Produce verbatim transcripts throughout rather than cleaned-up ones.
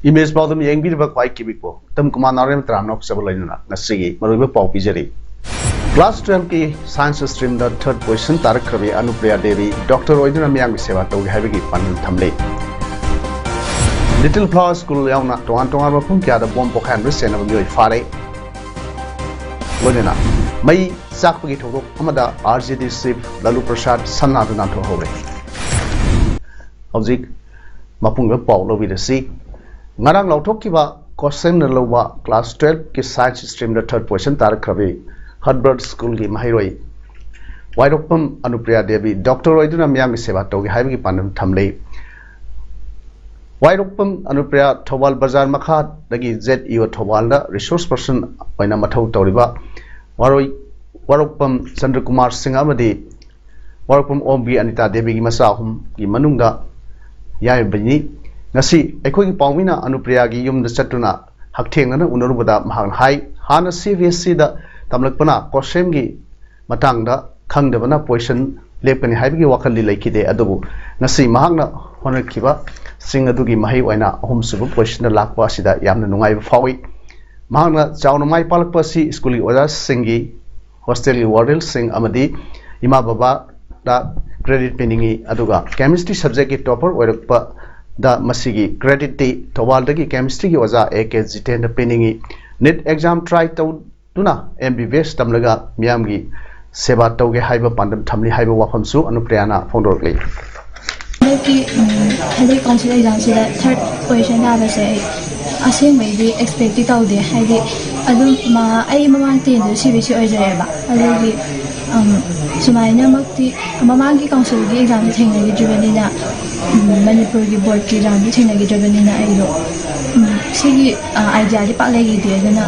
Image ꯄꯥꯎꯗꯝ ꯌꯦꯡꯕꯤꯔꯤꯕ ꯈ꯭ꯋꯥꯏ ꯀꯤꯕꯤꯛꯄꯨ item Kumar ꯅꯥꯎꯔꯦꯝ ꯇꯔꯥꯝꯅ ꯐꯖꯕ ꯂꯣꯏꯅꯅ ꯉꯁꯤꯒꯤ ꯃꯔꯨꯑꯣꯏꯕ ꯄꯥꯎ ꯄꯤꯖꯔꯤ꯫ Class twelve ꯀꯤ science stream ꯗ third position ꯇꯥꯔꯛꯈ꯭ꯔꯕꯤ Anupriya Devi doctor ꯑꯣꯏꯗꯨꯅ ꯃꯤꯌꯥꯝꯒꯤ ꯁꯦꯕꯥ ꯇꯧꯒꯦ ꯍꯥꯏꯕꯒꯤ ꯄꯥꯟꯗꯝ ꯊꯝꯂꯤ꯫ Little Flower School ꯌꯥꯎꯅ ꯇꯣꯉꯥꯟ ꯇꯣꯉꯥꯟꯕ ꯃꯐꯝ ꯀꯌꯥꯗ ꯕꯣꯝ ꯄꯣꯈꯥꯏꯍꯟꯕ ꯁꯦꯟꯅꯕ ꯃꯤꯑꯣꯏ ꯐꯥꯔꯦ꯫ ꯂꯣꯏꯅꯅ ꯃꯩ ꯆꯥꯛꯄꯒꯤ ꯊꯧꯗꯣꯛ ꯑꯃꯗ R J D chief ꯂꯂꯨ ꯄ꯭ꯔꯁꯥꯗ ꯁꯅꯥꯗꯨ ꯅꯥꯟꯊꯣꯛꯍꯧꯔꯦ꯫ ꯍꯧꯖꯤꯛ ꯃꯄꯨꯡ ꯑꯣꯏꯕ ꯄꯥꯎ ꯂꯧꯕꯤꯔꯁꯤ꯫ ꯉꯔꯥꯡ ꯂꯥꯎꯊꯣꯛꯈꯤꯕ ꯀꯣꯁꯦꯝꯅ ꯂꯧꯕ class twelve ꯀꯤ science stream ꯗ third position ꯇꯥꯔꯛꯈ꯭ꯔꯕꯤ Herbert School ꯒꯤ ꯃꯍꯩꯔꯣꯏ ꯋꯥꯏꯔꯣꯛꯄꯝ ꯑꯅꯨꯄ꯭ꯔꯤꯌꯥ ꯗꯦꯕꯤ ꯗꯣꯛꯇꯔ ꯑꯣꯏꯗꯨꯅ ꯃꯤꯌꯥꯝꯒꯤ ꯁꯦꯕꯥ ꯇꯧꯒꯦ ꯍꯥꯏꯕꯒꯤ ꯄꯥꯟꯗꯝ ꯊꯝꯂꯤ꯫ ꯋꯥꯏꯔꯣꯛꯄꯝ ꯑꯅꯨꯄ꯭ꯔꯤꯌꯥ ꯊꯧꯕꯥꯜ ꯕꯖꯥꯔ ꯃꯈꯥꯗꯒꯤ Z E O ꯊꯧꯕꯥꯜꯗ resource person ꯑꯣꯏꯅ ꯃꯊꯧ ꯇꯧꯔꯤꯕ ꯋꯥꯔꯣꯏ-, ꯋꯥꯔꯣꯛꯄꯝ ꯆꯟꯗ꯭ꯔꯀꯨꯃꯥꯔ ꯁꯤꯡ ꯑꯃꯗꯤ ꯋꯥꯔꯣꯛꯄꯝ ꯑꯣꯝꯒꯤ ꯑꯅꯤꯇꯥ ꯗꯦꯕꯤꯒꯤ ꯃꯆꯥ ꯑꯍꯨꯝꯒꯤ ꯃꯅꯨꯡꯗ ꯌꯥꯏꯃꯕꯤꯅꯤ꯫ ꯉꯁꯤ ꯑꯩꯈꯣꯏꯒꯤ ꯄꯥꯎꯃꯤꯅ ꯑꯅꯨꯄ꯭ꯔꯤꯌꯥꯒꯤ ꯌꯨꯝꯗ ꯆꯠꯇꯨꯅ ꯍꯛꯊꯦꯡꯅꯅ ꯎꯅꯔꯨꯕꯗ ꯃꯍꯥꯛꯅ ꯍꯥꯏ, ꯍꯥꯟꯅ C B S E ꯗ ꯇꯝꯂꯛꯄꯅ ꯀꯣꯁꯦꯝꯒꯤ ꯃꯇꯥꯡꯗ ꯈꯪꯗꯕꯅ position ꯂꯦꯞꯀꯅꯤ ꯍꯥꯏꯕꯒꯤ ꯋꯥꯈꯜꯗꯤ ꯂꯩꯈꯤꯗꯦ, ꯑꯗꯨꯕꯨ ꯉꯁꯤ ꯃꯍꯥꯛꯅ ꯍꯣꯠꯅꯈꯤꯕꯁꯤꯡ ꯑꯗꯨꯒꯤ ꯃꯍꯩ ꯑꯣꯏꯅ ꯑꯍꯨꯝꯁꯨꯕ position ꯗ ꯂꯥꯛꯄ ꯑꯁꯤꯗ ꯌꯥꯝꯅ ꯅꯨꯡꯉꯥꯏꯕ ꯐꯥꯎꯏ꯫ ꯃꯍꯥꯛꯅ ꯆꯥꯎꯅ ꯃꯥꯏ ꯄꯥꯛꯂꯛꯄ ꯑꯁꯤ school ꯒꯤ ꯑꯣꯖꯥꯁꯤꯡꯒꯤ, hostel ꯒꯤ warden ꯁꯤꯡ ꯑꯃꯗꯤ ꯏꯃꯥ ꯕꯕꯥꯗ credit ꯄꯤꯅꯤꯡꯏ, ꯑꯗꯨꯒ chemistry subject ꯀꯤ topper ꯑꯣꯏꯔꯛꯄꯗ ꯃꯁꯤꯒꯤ credit ꯇꯤ ꯊꯧꯕꯥꯜꯗꯒꯤ chemistry ꯒꯤ ꯑꯣꯖꯥ A K ꯖꯤꯇꯦꯟꯗ ꯄꯤꯅꯤꯡꯏ꯫ NEET exam try ꯇꯧꯗꯨꯅ M B B S ꯇꯝꯂꯒ ꯃꯤꯌꯥꯝꯒꯤ ꯁꯦꯕꯥ ꯇꯧꯒꯦ ꯍꯥꯏꯕ ꯄꯥꯟꯗꯝ ꯊꯝꯂꯤ ꯍꯥꯏꯕ ꯋꯥꯐꯝꯁꯨ ꯑꯅꯨꯄ꯭ꯔꯤꯌꯥꯅ ꯐꯣꯡꯗꯣꯔꯛꯂꯤ꯫ ꯍꯟꯗꯛꯀꯤ, ꯎꯝ, ꯍꯟꯗꯛꯀꯤ council exam ꯁꯤꯗ third position ꯇꯥꯕꯁꯦ ꯑꯩ ꯑꯁꯦꯡꯕꯩꯗꯤ ꯑꯦꯛꯁꯄꯦꯛꯇꯤ ꯇꯧꯗꯦ, ꯍꯥꯏꯗꯤ ꯑꯗꯨꯝ ꯃ- ꯑꯩ ꯃꯃꯥꯡ ꯇꯦꯟꯗꯨ ꯁꯤ ꯕꯤ ꯁꯤ ꯑꯣꯏꯖꯔꯦꯕ꯫ ꯑꯗꯨꯒꯤ ꯎꯝ, ꯁꯨꯃꯥꯏꯅꯃꯛꯇꯤ ꯃꯃꯥꯡꯒꯤ ꯀꯥꯎꯟꯁꯤꯜꯒꯤ ꯑꯦꯛꯖꯥꯝꯗꯤ ꯊꯦꯡꯅꯈꯤꯗ꯭ꯔꯤꯕꯅꯤꯅ, ꯎꯝ, ꯃꯅꯤꯄꯨꯔꯒꯤ ꯕꯣꯔꯗꯀꯤ ꯑꯦꯛꯖꯥꯝꯗꯤ ꯊꯦꯡꯅꯈꯤꯗ꯭ꯔꯕꯅꯤꯅ ꯑꯩꯗꯣ ꯎꯝ, ꯁꯤꯒꯤ ꯑꯥꯏꯗꯤꯌꯥꯗꯤ ꯄꯥꯛ ꯂꯩꯈꯤꯗꯦ꯫ ꯑꯗꯨꯅ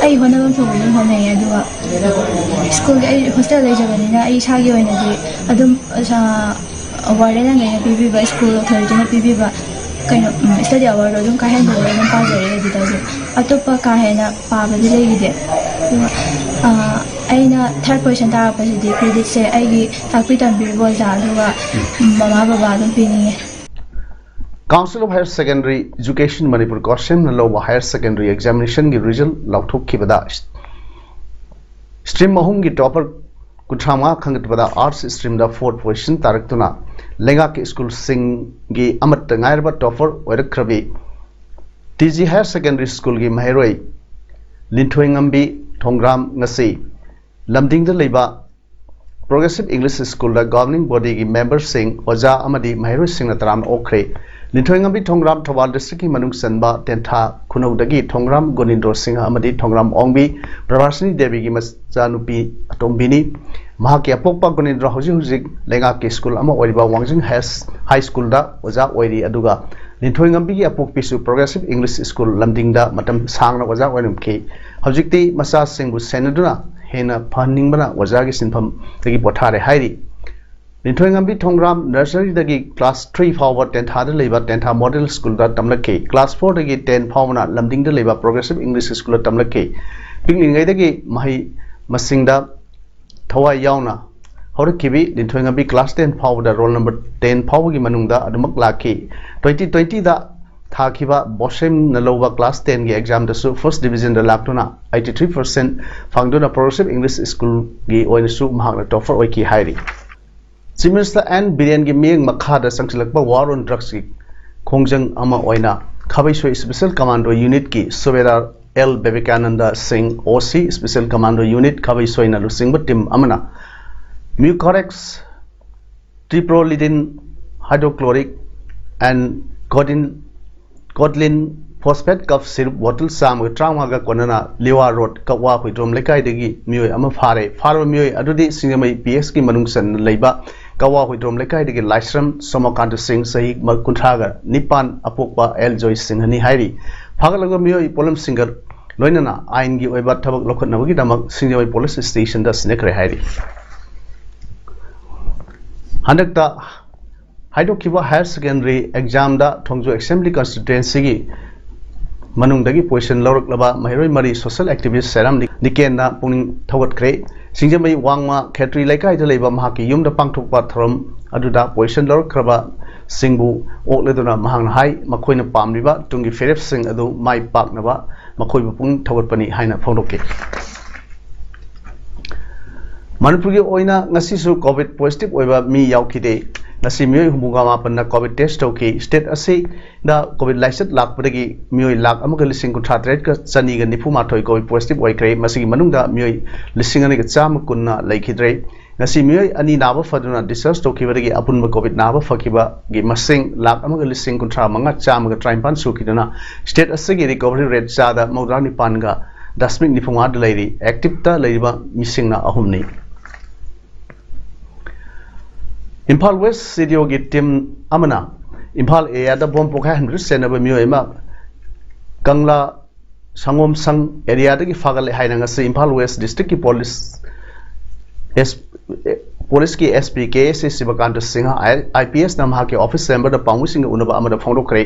ꯑꯩ ꯍꯣꯠꯅꯐꯝ ꯊꯣꯛꯄ ꯑꯗꯨꯝ ꯍꯣꯠꯅꯩ꯫ ꯑꯗꯨꯒ ꯁ꯭ꯀꯨꯜꯒꯤ ꯑꯩ ꯍꯣꯁꯇꯦꯜ ꯂꯩꯖꯕꯅꯤꯅ ꯑꯩ ꯏꯁꯥꯒꯤ ꯑꯣꯏꯅꯗꯤ ꯑꯗꯨꯝ ꯋꯥꯔꯗꯦꯟꯅ ꯄꯤꯕꯤꯕ, ꯁ꯭ꯀꯨꯜ ꯑꯣꯊꯣꯔꯤꯇꯤꯅ ꯄꯤꯕꯤꯕ ꯀꯩꯅꯣ ꯁ꯭ꯇꯗꯤ ꯑꯋꯥꯔꯗꯣ ꯑꯗꯨꯝ ꯀꯥꯏꯍꯟꯗꯕꯤꯗ ꯑꯗꯨꯝ ꯄꯥꯖꯔꯛꯑꯦ꯫ ꯑꯗꯨꯗ ꯑꯗꯨꯝ ꯑꯇꯣꯞꯄ ꯀꯥ ꯍꯦꯟꯅ ꯄꯥꯕꯗꯤ ꯂꯩꯈꯤꯗꯦ꯫ ꯑꯗꯨꯒ ꯑꯩꯅ ꯊꯥꯔꯠ ꯄꯣꯖꯤꯁꯟ ꯇꯥꯔꯛꯄꯁꯤꯗꯤ ꯀ꯭ꯔꯦꯗꯤꯠꯁꯦ ꯑꯩꯒꯤ ꯇꯥꯛꯄꯤ ꯇꯝꯕꯤꯔꯤꯕ ꯑꯣꯖꯥ ꯑꯗꯨꯒ ꯃꯃꯥ ꯕꯕꯥ ꯑꯗꯨꯝ ꯄꯤꯅꯤꯡꯉꯦ꯫ Council of Higher Secondary Education Manipur, ꯀꯣꯁꯦꯝꯅ ꯂꯧꯕ ꯍꯥꯌꯔ ꯁꯦꯀꯦꯟꯗꯔꯤ ꯑꯦꯛꯖꯥꯃꯤꯅꯦꯁꯟꯒꯤ ꯔꯤꯖꯜ ꯂꯥꯎꯊꯣꯛꯈꯤꯕꯗ ꯁ꯭ꯇ꯭ꯔꯤꯝ ꯑꯍꯨꯝꯒꯤ ꯇꯣꯄꯔ ꯀꯨꯟꯊ꯭ꯔꯥ ꯃꯉꯥ ꯈꯟꯒꯠꯄꯗ ꯑꯥꯔꯠꯁ ꯁ꯭ꯇ꯭ꯔꯤꯝꯗ ꯐꯣꯔꯠ ꯄꯣꯖꯤꯁꯟ ꯇꯥꯔꯛꯇꯨꯅ ꯂꯩꯉꯥꯛꯀꯤ ꯁ꯭ꯀꯨꯜꯁꯤꯡꯒꯤ ꯑꯃꯠꯇ ꯉꯥꯏꯔꯕ ꯇꯣꯄꯔ ꯑꯣꯏꯔꯛꯈ꯭ꯔꯕꯤ ꯇꯤ ꯖꯤ ꯍꯥꯌꯔ ꯁꯦꯀꯦꯟꯗꯔꯤ ꯁ꯭ꯀꯨꯜꯒꯤ ꯃꯍꯩꯔꯣꯏ ꯂꯤꯟꯊꯣꯏꯉꯝꯕꯤ ꯊꯣꯡꯒ꯭ꯔꯥꯝ ꯉꯁꯤ ꯂꯝꯗꯤꯡꯗ ꯂꯩꯕ ꯄ꯭ꯔꯣꯒ꯭ꯔꯦꯁꯤꯞ ꯏꯪꯂꯤꯁ ꯁ꯭ꯀꯨꯜꯗ ꯒꯣꯚꯔꯅꯤꯡ ꯕꯣꯗꯤꯒꯤ ꯃꯦꯝꯕꯔꯁꯤꯡ, ꯑꯣꯖꯥ ꯑꯃꯗꯤ ꯃꯍꯩꯔꯣꯏꯁꯤꯡꯅ ꯇꯔꯥꯝꯅ ꯑꯣꯛꯈ꯭ꯔꯦ꯫ ꯂꯤꯟꯊꯣꯏꯉꯝꯕꯤ ꯊꯣꯡꯒ꯭ꯔꯥꯝ ꯊꯧꯕꯥꯜ ꯗꯤꯁꯇ꯭ꯔꯤꯛꯀꯤ ꯃꯅꯨꯡ ꯆꯟꯕ ꯇꯦꯟꯊꯥ ꯈꯨꯅꯧꯗꯒꯤ ꯊꯣꯡꯒ꯭ꯔꯥꯝ ꯒꯣꯅꯤꯟꯗ꯭ꯔꯣ ꯁꯤꯡꯍ ꯑꯃꯗꯤ ꯊꯣꯡꯒ꯭ꯔꯥꯝ ꯑꯣꯡꯕꯤ ꯄ꯭ꯔꯚꯥꯁꯤꯅꯤ ꯗꯦꯕꯤꯒꯤ ꯃꯆꯥꯅꯨꯄꯤ ꯑꯇꯣꯝꯕꯤꯅꯤ꯫ ꯃꯍꯥꯛꯀꯤ ꯑꯄꯣꯛꯄ ꯒꯣꯅꯤꯟꯗ꯭ꯔꯣ ꯍꯧꯖꯤꯛ ꯍꯧꯖꯤꯛ ꯂꯩꯉꯥꯛꯀꯤ ꯁ꯭ꯀꯨꯜ ꯑꯃ ꯑꯣꯏꯔꯤꯕ ꯋꯥꯡꯖꯤꯡ ꯍꯥꯏꯁ-, ꯍꯥꯏ ꯁ꯭ꯀꯨꯜꯗ ꯑꯣꯖꯥ ꯑꯣꯏꯔꯤ, ꯑꯗꯨꯒ ꯂꯤꯟꯊꯣꯏꯉꯝꯕꯤꯒꯤ ꯑꯄꯣꯛꯄꯤꯁꯨ ꯄ꯭ꯔꯣꯒ꯭ꯔꯦꯁꯤꯞ ꯏꯪꯂꯤꯁ ꯁ꯭ꯀꯨꯜ ꯂꯝꯗꯤꯡꯗ ꯃꯇꯝ ꯁꯥꯡꯅ ꯑꯣꯖꯥ ꯑꯣꯏꯔꯝꯈꯤ꯫ ꯍꯧꯖꯤꯛꯇꯤ ꯃꯆꯥꯁꯤꯡꯕꯨ ꯁꯦꯟꯅꯗꯨꯅ ꯍꯦꯟꯅ ꯐꯍꯟꯅꯤꯡꯕꯅ ꯑꯣꯖꯥꯒꯤ ꯁꯤꯟꯐꯝꯗꯒꯤ ꯄꯣꯊꯥꯔꯦ ꯍꯥꯏꯔꯤ꯫ ꯂꯤꯟꯊꯣꯏꯉꯝꯕꯤ ꯊꯣꯡꯒ꯭ꯔꯥꯝ ꯅꯔꯁꯔꯤꯗꯒꯤ ꯀ꯭ꯂꯥꯁ ꯊ꯭ꯔꯤ ꯐꯥꯎꯕ ꯇꯦꯟꯊꯥꯗ ꯂꯩꯕ ꯇꯦꯟꯊꯥ ꯃꯣꯗꯦꯜ ꯁ꯭ꯀꯨꯜꯗ ꯇꯝꯂꯛꯈꯤ꯫ ꯀ꯭ꯂꯥꯁ ꯐꯣꯔꯗꯒꯤ ꯇꯦꯟ ꯐꯥꯎꯕꯅ ꯂꯝꯗꯤꯡꯗ ꯂꯩꯕ ꯄ꯭ꯔꯣꯒ꯭ꯔꯦꯁꯤꯞ ꯏꯪꯂꯤꯁ ꯁ꯭ꯀꯨꯜꯗ ꯇꯝꯂꯛꯈꯤ꯫ ꯄꯤꯛꯂꯤꯉꯩꯗꯒꯤ ꯃꯍꯩ ꯃꯁꯤꯡꯗ ꯊꯋꯥꯏ ꯌꯥꯎꯅ ꯍꯧꯔꯛꯈꯤꯕꯤ ꯂꯤꯟꯊꯣꯏꯉꯝꯕꯤ ꯀ꯭ꯂꯥꯁ ꯇꯦꯟ ꯐꯥꯎꯕꯗ ꯔꯣꯜ ꯅꯝꯕꯔ ꯇꯦꯟ ꯐꯥꯎꯕꯒꯤ ꯃꯅꯨꯡꯗ ꯑꯗꯨꯃꯛ ꯂꯥꯛꯈꯤ꯫ ꯇ꯭ꯋꯦꯟꯇꯤ ꯇ꯭ꯋꯦꯟꯇꯤꯗ ꯊꯥꯈꯤꯕ ꯕꯣꯁꯦꯝꯅ ꯂꯧꯕ ꯀ꯭ꯂꯥꯁ ꯇꯦꯟꯒꯤ ꯑꯦꯛꯖꯥꯝꯗꯁꯨ ꯐꯥꯔꯁ ꯗꯤꯕꯤꯖꯟꯗ ꯂꯥꯛꯇꯨꯅ ꯑꯩꯠꯇꯤ ꯊ꯭ꯔꯤ ꯄꯥꯔꯁꯦꯟ ꯐꯪꯗꯨꯅ ꯄ꯭ꯔꯣꯒ꯭ꯔꯦꯁꯤꯞ ꯏꯪꯂꯤꯁ ꯁ꯭ꯀꯨꯜꯒꯤ ꯑꯣꯏꯅꯁꯨ ꯃꯍꯥꯛꯅ ꯇꯣꯄꯔ ꯑꯣꯏꯈꯤ ꯍꯥꯏꯔꯤ꯫ ꯆꯤꯐ ꯃꯤꯅꯤꯁꯇꯔ ꯑꯦꯟ ꯕꯤꯔꯦꯟꯒꯤ ꯃꯤꯠꯌꯦꯡ ꯃꯈꯥꯗ ꯆꯪꯁꯤꯜꯂꯛꯄ ꯋꯥꯔ ꯑꯣꯟ ꯗ꯭ꯔꯒꯁꯀꯤ ꯈꯣꯡꯖꯪ ꯑꯃ ꯑꯣꯏꯅ ꯈꯥꯕꯩꯁꯣꯏ ꯁ꯭ꯄꯦꯁꯦꯜ ꯀꯃꯥꯟꯗꯣ ꯌꯨꯅꯤꯠꯀꯤ ꯁꯨꯕꯦꯗꯥꯔ ꯑꯦꯜ ꯕꯤꯕꯦꯀꯥꯅꯟꯗ ꯁꯤꯡ, ꯑꯣ ꯁꯤ, ꯁ꯭ꯄꯦꯁꯦꯜ ꯀꯃꯥꯟꯗꯣ ꯌꯨꯅꯤꯠ ꯈꯥꯕꯩꯁꯣꯏꯅ ꯂꯨꯆꯤꯡꯕ ꯇꯤꯝ ꯑꯃꯅ Mucorex, triprolidine hydrochloric and codeine codeine Phosphate Cup syrup bottle ꯆꯥꯝꯃꯒ ꯇꯔꯥꯃꯉꯥꯒ ꯀꯣꯟꯅꯅ ꯂꯤꯋꯥ ꯔꯣꯗ ꯀꯛꯋꯥ ꯍꯨꯏꯗ꯭ꯔꯣꯝ ꯂꯩꯀꯥꯏꯗꯒꯤ ꯃꯤꯑꯣꯏ ꯑꯃ ꯐꯥꯔꯦ꯫ ꯐꯥꯔꯕ ꯃꯤꯑꯣꯏ ꯑꯗꯨꯗꯤ ꯁꯤꯡꯖꯃꯩ P S ꯀꯤ ꯃꯅꯨꯡ ꯆꯟꯅ ꯂꯩꯕ ꯀꯛꯋꯥ ꯍꯨꯏꯗ꯭ꯔꯣꯝ ꯂꯩꯀꯥꯏꯗꯒꯤ ꯂꯥꯏꯁ꯭ꯔꯝ ꯁꯣꯃꯣꯀꯥꯟꯇ ꯁꯤꯡ, ꯆꯍꯤ ꯀꯨꯟꯊ꯭ꯔꯥꯒ ꯅꯤꯄꯥꯟ, ꯑꯄꯣꯛꯄ ꯑꯦꯜ ꯖꯣꯏ ꯁꯤꯡꯍꯅꯤ ꯍꯥꯏꯔꯤ꯫ ꯐꯥꯒꯠꯂꯕ ꯃꯤꯑꯣꯏ ꯄꯣꯠꯂꯝꯁꯤꯡꯒ ꯂꯣꯏꯅꯅ ꯑꯥꯏꯟꯒꯤ ꯑꯣꯏꯕ ꯊꯕꯛ ꯂꯧꯈꯠꯅꯕꯒꯤꯗꯃꯛ ꯁꯤꯡꯖꯃꯩ ꯄꯨꯂꯤꯁ ꯁ꯭ꯇꯦꯁꯟꯗ ꯁꯤꯟꯅꯈ꯭ꯔꯦ ꯍꯥꯏꯔꯤ꯫ ꯍꯟꯗꯛꯇ ꯍꯥꯏꯗꯣꯛꯈꯤꯕ higher secondary examꯗ ꯊꯣꯡꯖꯨ Assembly Constituencyꯒꯤ ꯃꯅꯨꯡꯗꯒꯤ position ꯂꯧꯔꯛꯂꯕ ꯃꯍꯩꯔꯣꯏ ꯃꯔꯤ social activist ꯁꯦꯔꯥꯝ ꯅꯤꯀꯦꯟꯅ ꯄꯨꯛꯅꯤꯡ ꯊꯧꯒꯠꯈ꯭ꯔꯦ꯫ ꯁꯤꯡꯖꯃꯩ ꯋꯥꯡꯃ ꯈꯦꯇ꯭ꯔꯤ ꯂꯩꯀꯥꯏꯗ ꯂꯩꯕ ꯃꯍꯥꯛꯀꯤ ꯌꯨꯝꯗ ꯄꯥꯡꯊꯣꯛꯄ ꯊꯧꯔꯝ ꯑꯗꯨꯗ position ꯂꯧꯔꯛꯈ꯭ꯔꯕꯁꯤꯡꯕꯨ ꯑꯣꯛꯂꯗꯨꯅ ꯃꯍꯥꯛꯅ ꯍꯥꯏ, ꯃꯈꯣꯏꯅ ꯄꯥꯝꯂꯤꯕ ꯇꯨꯡꯒꯤ ꯐꯤꯔꯦꯞꯁꯤꯡ ꯑꯗꯨ ꯃꯥꯏ ꯄꯥꯛꯅꯕ ꯃꯈꯣꯏꯕꯨ ꯄꯨꯛꯅꯤꯡ ꯊꯧꯒꯠꯄꯅꯤ ꯍꯥꯏꯅ ꯐꯣꯡꯗꯣꯛꯈꯤ꯫ ꯃꯅꯤꯄꯨꯔꯒꯤ ꯑꯣꯏꯅ ꯉꯁꯤꯁꯨ COVID positive ꯑꯣꯏꯕ ꯃꯤ ꯌꯥꯎꯈꯤꯗꯦ꯫ ꯉꯁꯤ ꯃꯤꯑꯣꯏ ꯍꯨꯝꯐꯨꯇꯔꯥꯃꯥꯄꯟꯅ COVID test ꯇꯧꯈꯤ꯫ State ꯑꯁꯤꯗ COVID ꯂꯥꯏꯆꯠ ꯂꯥꯛꯄꯗꯒꯤ ꯃꯤꯑꯣꯏ ꯂꯥꯈ ꯑꯃꯒ ꯂꯤꯁꯤꯡ ꯀꯨꯟꯊ꯭ꯔꯥ ꯇꯔꯦꯠꯀ ꯆꯅꯤꯒ ꯅꯤꯐꯨ ꯃꯥꯊꯣꯏ COVID positive ꯑꯣꯏꯈ꯭ꯔꯦ꯫ ꯃꯁꯤꯒꯤ ꯃꯅꯨꯡꯗ ꯃꯤꯑꯣꯏ ꯂꯤꯁꯤꯡ ꯑꯅꯤꯒ ꯆꯥꯝꯃ ꯀꯨꯟꯅ ꯂꯩꯈꯤꯗ꯭ꯔꯦ꯫ ꯉꯁꯤ ꯃꯤꯑꯣꯏ ꯑꯅꯤ ꯅꯥꯕ ꯐꯗꯨꯅ discharge ꯇꯧꯈꯤꯕꯗꯒꯤ ꯑꯄꯨꯟꯕ COVID ꯅꯥꯕ ꯐꯈꯤꯕꯒꯤ ꯃꯁꯤꯡ ꯂꯥꯈ ꯑꯃꯒ ꯂꯤꯁꯤꯡ ꯀꯨꯟꯊ꯭ꯔꯥ ꯃꯉꯥ ꯆꯥꯝꯃꯒ ꯇꯔꯥꯅꯤꯄꯥꯟ ꯁꯨꯈꯤꯗꯨꯅ state ꯑꯁꯤꯒꯤ recovery rate ꯆꯥꯗ ꯃꯧꯗ꯭ꯔꯥ ꯅꯤꯄꯥꯟꯒ ꯗꯁꯃꯤꯛ ꯅꯤꯐꯨ ꯃꯉꯥꯗ ꯂꯩꯔꯤ꯫ Activeꯇ ꯂꯩꯔꯤꯕ ꯃꯤꯁꯤꯡꯅ ꯑꯍꯨꯝꯅꯤ꯫ ꯏꯝꯐꯥꯜ West CDOꯒꯤ team ꯑꯃꯅ ꯏꯝꯐꯥꯜ areaꯗ bomb ꯄꯣꯈꯥꯏꯍꯟꯕꯗ ꯆꯦꯟꯅꯕ ꯃꯤꯑꯣꯏ ꯑꯃ ꯀꯪꯂꯥ ꯁꯪꯒꯣꯝ ꯁꯪ areaꯗꯒꯤ ꯐꯥꯒꯠꯂꯦ ꯍꯥꯏꯅ ꯉꯁꯤ Imphal West districtꯀꯤ police S-, policeꯀꯤ SP ꯀꯦ ꯑꯦꯁ ꯁꯤꯕꯀꯥꯟꯇ ꯁꯤꯡꯍ, IPSꯅ ꯃꯍꯥꯛꯀꯤ office chamberꯗ ꯄꯥꯎꯃꯤꯁꯤꯡꯒ ꯎꯅꯕ ꯑꯃꯗ ꯐꯣꯡꯗꯣꯛꯈ꯭ꯔꯦ꯫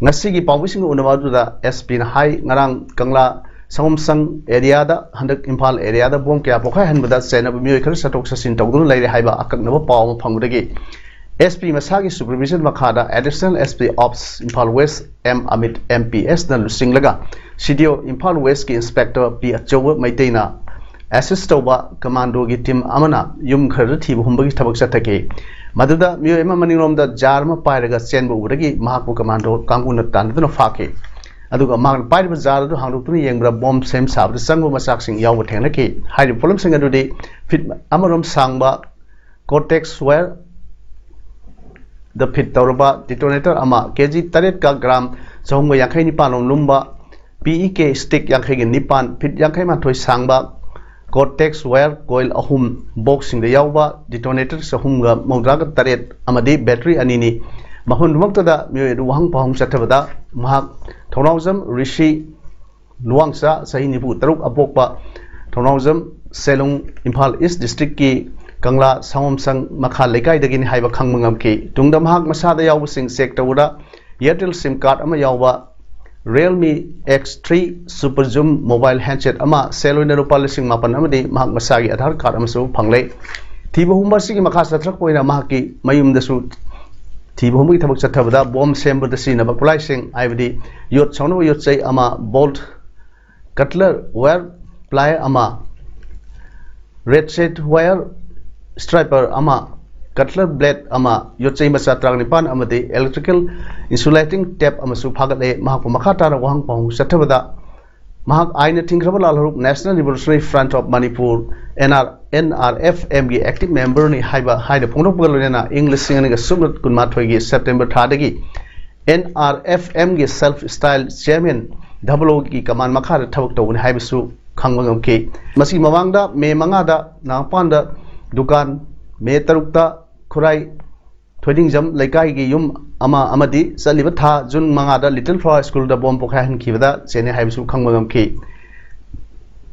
ꯉꯁꯤꯒꯤ ꯄꯥꯎꯃꯤꯁꯤꯡꯒ ꯎꯅꯕ ꯑꯗꯨꯗ SPꯅ ꯍꯥꯏ, ꯉꯔꯥꯡ ꯀꯪꯂꯥ ꯁꯪꯒꯣꯝ ꯁꯪ areaꯗ, ꯍꯟꯗꯛ ꯏꯝꯐꯥꯜ areaꯗ bomb ꯀꯌꯥ ꯄꯣꯈꯥꯏꯍꯟꯕꯗ ꯆꯦꯟꯅꯕ ꯃꯤꯑꯣꯏ ꯈꯔ ꯆꯠꯊꯣꯛ ꯆꯠꯁꯤꯟ ꯇꯧꯗꯨꯅ ꯂꯩꯔꯦ ꯍꯥꯏꯕ ꯑꯀꯛꯅꯕ ꯄꯥꯎ ꯑꯃ ꯐꯪꯕꯗꯒꯤ SP ꯃꯁꯥꯒꯤ supervision ꯃꯈꯥꯗ Additional SP Ops Imphal West M Amit MPSꯅ ꯂꯨꯆꯤꯡꯂꯒ CDO Imphal Westꯀꯤ inspector P ꯑꯆꯧꯕ ꯃꯩꯇꯩꯅ assist ꯇꯧꯕ commandoꯒꯤ team ꯑꯃꯅ ꯌꯨꯝ ꯈꯔꯗ ꯊꯤꯕ ꯍꯨꯝꯕꯒꯤ ꯊꯕꯛ ꯆꯠꯊꯈꯤ꯫ ꯃꯗꯨꯗ ꯃꯤꯑꯣꯏ ꯑꯃ ꯃꯅꯤꯡꯂꯣꯝꯗ jar ꯑꯃ ꯄꯥꯏꯔꯒ ꯆꯦꯟꯕ ꯎꯕꯗꯒꯤ ꯃꯍꯥꯛꯄꯨ commando ꯀꯥꯡꯕꯨꯅ ꯇꯥꯟꯅꯗꯨꯅ ꯐꯥꯈꯤ꯫ ꯑꯗꯨꯒ ꯃꯍꯥꯛꯅ ꯄꯥꯏꯔꯤꯕ jar ꯑꯗꯨ ꯍꯥꯡꯗꯣꯛꯇꯨꯅ ꯌꯦꯡꯕꯗ bomb ꯁꯦꯝ ꯁꯥꯕꯗ ꯆꯪꯕ ꯃꯆꯥꯛꯁꯤꯡ ꯌꯥꯎꯕ ꯊꯦꯡꯅꯈꯤ꯫ ꯍꯥꯏꯔꯤꯕ ꯄꯣꯠꯂꯝꯁꯤꯡ ꯑꯗꯨꯗꯤ feet ꯑꯃꯔꯣꯝ ꯁꯥꯡꯕ Cortex wire, ꯗ ꯐꯤꯠ ꯇꯧꯔꯕ ꯗꯤꯇꯣꯅꯦꯇꯔ ꯑꯃ, ꯀꯦ ꯖꯤ ꯇꯔꯦꯠꯀ ꯒ꯭ꯔꯥꯝ ꯆꯍꯨꯝꯒ ꯌꯥꯡꯈꯩ ꯅꯤꯄꯥꯟ ꯔꯣꯝ ꯂꯨꯝꯕ, ꯄꯤ ꯏ ꯀꯦ ꯁ꯭ꯇꯤꯛ ꯌꯥꯡꯈꯩꯒ ꯅꯤꯄꯥꯟ, ꯐꯤꯠ ꯌꯥꯡꯈꯩ ꯃꯥꯊꯣꯏ ꯁꯥꯡꯕ, ꯀꯣꯔꯇꯦꯛꯁ ꯋꯥꯌꯔ ꯀꯣꯏꯜ ꯑꯍꯨꯝ, ꯕꯣꯛꯁꯁꯤꯡꯗ ꯌꯥꯎꯕ ꯗꯤꯇꯣꯅꯦꯇꯔ ꯆꯍꯨꯝꯒ ꯃꯧꯗ꯭ꯔꯥꯒ ꯇꯔꯦꯠ ꯑꯃꯗꯤ ꯕꯦꯇꯔꯤ ꯑꯅꯤꯅꯤ꯫ ꯃꯐꯝꯗꯨꯃꯛꯇꯗ ꯃꯤꯑꯣꯏ ꯑꯗꯨ ꯋꯥꯍꯪ ꯄꯥꯎꯍꯪ ꯆꯠꯊꯕꯗ ꯃꯍꯥꯛ ꯊꯧꯅꯥꯎꯖꯝ ꯔꯤꯁꯤ ꯂꯨꯋꯥꯡꯆꯥ, ꯆꯍꯤ ꯅꯤꯐꯨ ꯇꯔꯨꯛ ꯑꯄꯣꯛꯄ, ꯊꯧꯅꯥꯎꯖꯝ ꯁꯦꯂꯨꯡ, ꯏꯝꯐꯥꯜ ꯏꯁ ꯗꯤꯁꯇ꯭ꯔꯤꯛꯀꯤ ꯀꯪꯂꯥ ꯁꯥꯃꯣꯝꯁꯪ ꯃꯈꯥ ꯂꯩꯀꯥꯏꯗꯒꯤꯅꯤ ꯍꯥꯏꯕ ꯈꯪꯕ ꯉꯝꯈꯤ꯫ ꯇꯨꯡꯗ ꯃꯍꯥꯛ ꯃꯁꯥꯗ ꯌꯥꯎꯕꯁꯤꯡ ꯆꯦꯛ ꯇꯧꯕꯗ Airtel sim card ꯑꯃ ꯌꯥꯎꯕ Realme X three Super Zoom mobile handset ꯑꯃ, ꯁꯦꯜ ꯑꯣꯏꯅ ꯂꯨꯄꯥ ꯂꯤꯁꯤꯡ ꯃꯥꯄꯟ ꯑꯃꯗꯤ ꯃꯍꯥꯛ ꯃꯁꯥꯒꯤ ꯑꯙꯥꯔ ꯀꯥꯔꯗ ꯑꯃꯁꯨ ꯐꯪꯂꯦ꯫ ꯊꯤꯕ ꯍꯨꯝꯕ ꯑꯁꯤꯒꯤ ꯃꯈꯥ ꯆꯠꯊꯔꯛꯄ ꯑꯣꯏꯅ ꯃꯍꯥꯛꯀꯤ ꯃꯌꯨꯝꯗꯁꯨ ꯊꯤꯕ ꯍꯨꯝꯕꯒꯤ ꯊꯕꯛ ꯆꯠꯊꯕꯗ ꯕꯣꯝ ꯁꯦꯝꯕꯗ ꯁꯤꯖꯤꯟꯅꯕ ꯈꯨꯠꯂꯥꯏꯁꯤꯡ ꯍꯥꯏꯕꯗꯤ ꯌꯣꯠ ꯁꯧꯅꯕ ꯌꯣꯠ ꯆꯩ ꯑꯃ, ꯕꯣꯜꯠ, ꯀꯠꯂꯔ, ꯋꯥꯌꯔ ꯄ꯭ꯂꯥꯏ ꯑꯃ, ꯔꯦꯠꯆꯦꯠ ꯋꯥꯌꯔ ꯁ꯭ꯇ꯭ꯔꯥꯏꯄꯔ ꯑꯃ, ꯀꯠꯂꯔ ꯕ꯭ꯂꯦꯗ ꯑꯃ, ꯌꯣꯠ ꯆꯩ ꯃꯆꯥ ꯇꯔꯥꯅꯤꯄꯥꯟ ꯑꯃꯗꯤ electrical insulating tape ꯑꯃꯁꯨ ꯐꯥꯒꯠꯂꯦ꯫ ꯃꯍꯥꯛꯄꯨ ꯃꯈꯥ ꯇꯥꯅ ꯋꯥꯍꯪ ꯄꯥꯎꯍꯪ ꯆꯠꯊꯕꯗ ꯃꯍꯥꯛ ꯑꯥꯏꯟꯅ ꯊꯤꯡꯈ꯭ꯔꯕ ꯂꯥꯜꯍꯧꯂꯨꯞ National Revolutionary Front of Manipur, N R, N R F M ꯒꯤ active member ꯅꯤ ꯍꯥꯏꯕ ꯍꯥꯏꯅ ꯐꯣꯡꯗꯣꯛꯄꯒ ꯂꯣꯏꯅꯅ ꯏꯪ ꯂꯤꯁꯤꯡ ꯑꯅꯤꯒ ꯁꯨꯞꯅ ꯀꯨꯟꯃꯥꯊꯣꯏꯒꯤ September ꯊꯥꯗꯒꯤ N R F M ꯒꯤ self style chairman ꯗꯕꯜ ꯑꯣꯒꯤ command ꯃꯈꯥꯗ ꯊꯕꯛ ꯇꯧꯕꯅꯤ ꯍꯥꯏꯕꯁꯨ ꯈꯪꯕ ꯉꯝꯈꯤ꯫ ꯃꯁꯤꯒꯤ ꯃꯃꯥꯡꯗ ꯃꯦ ꯃꯉꯥꯗ ꯅꯥꯒꯥꯃꯄꯥꯟꯗ ꯗꯨꯀꯥꯟ, ꯃꯦ ꯇꯔꯨꯛꯇ ꯈꯨꯔꯥꯏ ꯊꯣꯏꯅꯤꯡꯖꯝ ꯂꯩꯀꯥꯏꯒꯤ ꯌꯨꯝ ꯑꯃ ꯑꯃꯗꯤ ꯆꯠꯂꯤꯕ ꯊꯥ ꯖꯨꯟ ꯃꯉꯥꯗ Little Flower School ꯗ ꯕꯣꯝ ꯄꯣꯈꯥꯏꯍꯟꯈꯤꯕꯗ ꯆꯦꯟꯅꯩ ꯍꯥꯏꯕꯁꯨ ꯈꯪꯕ ꯉꯝꯈꯤ꯫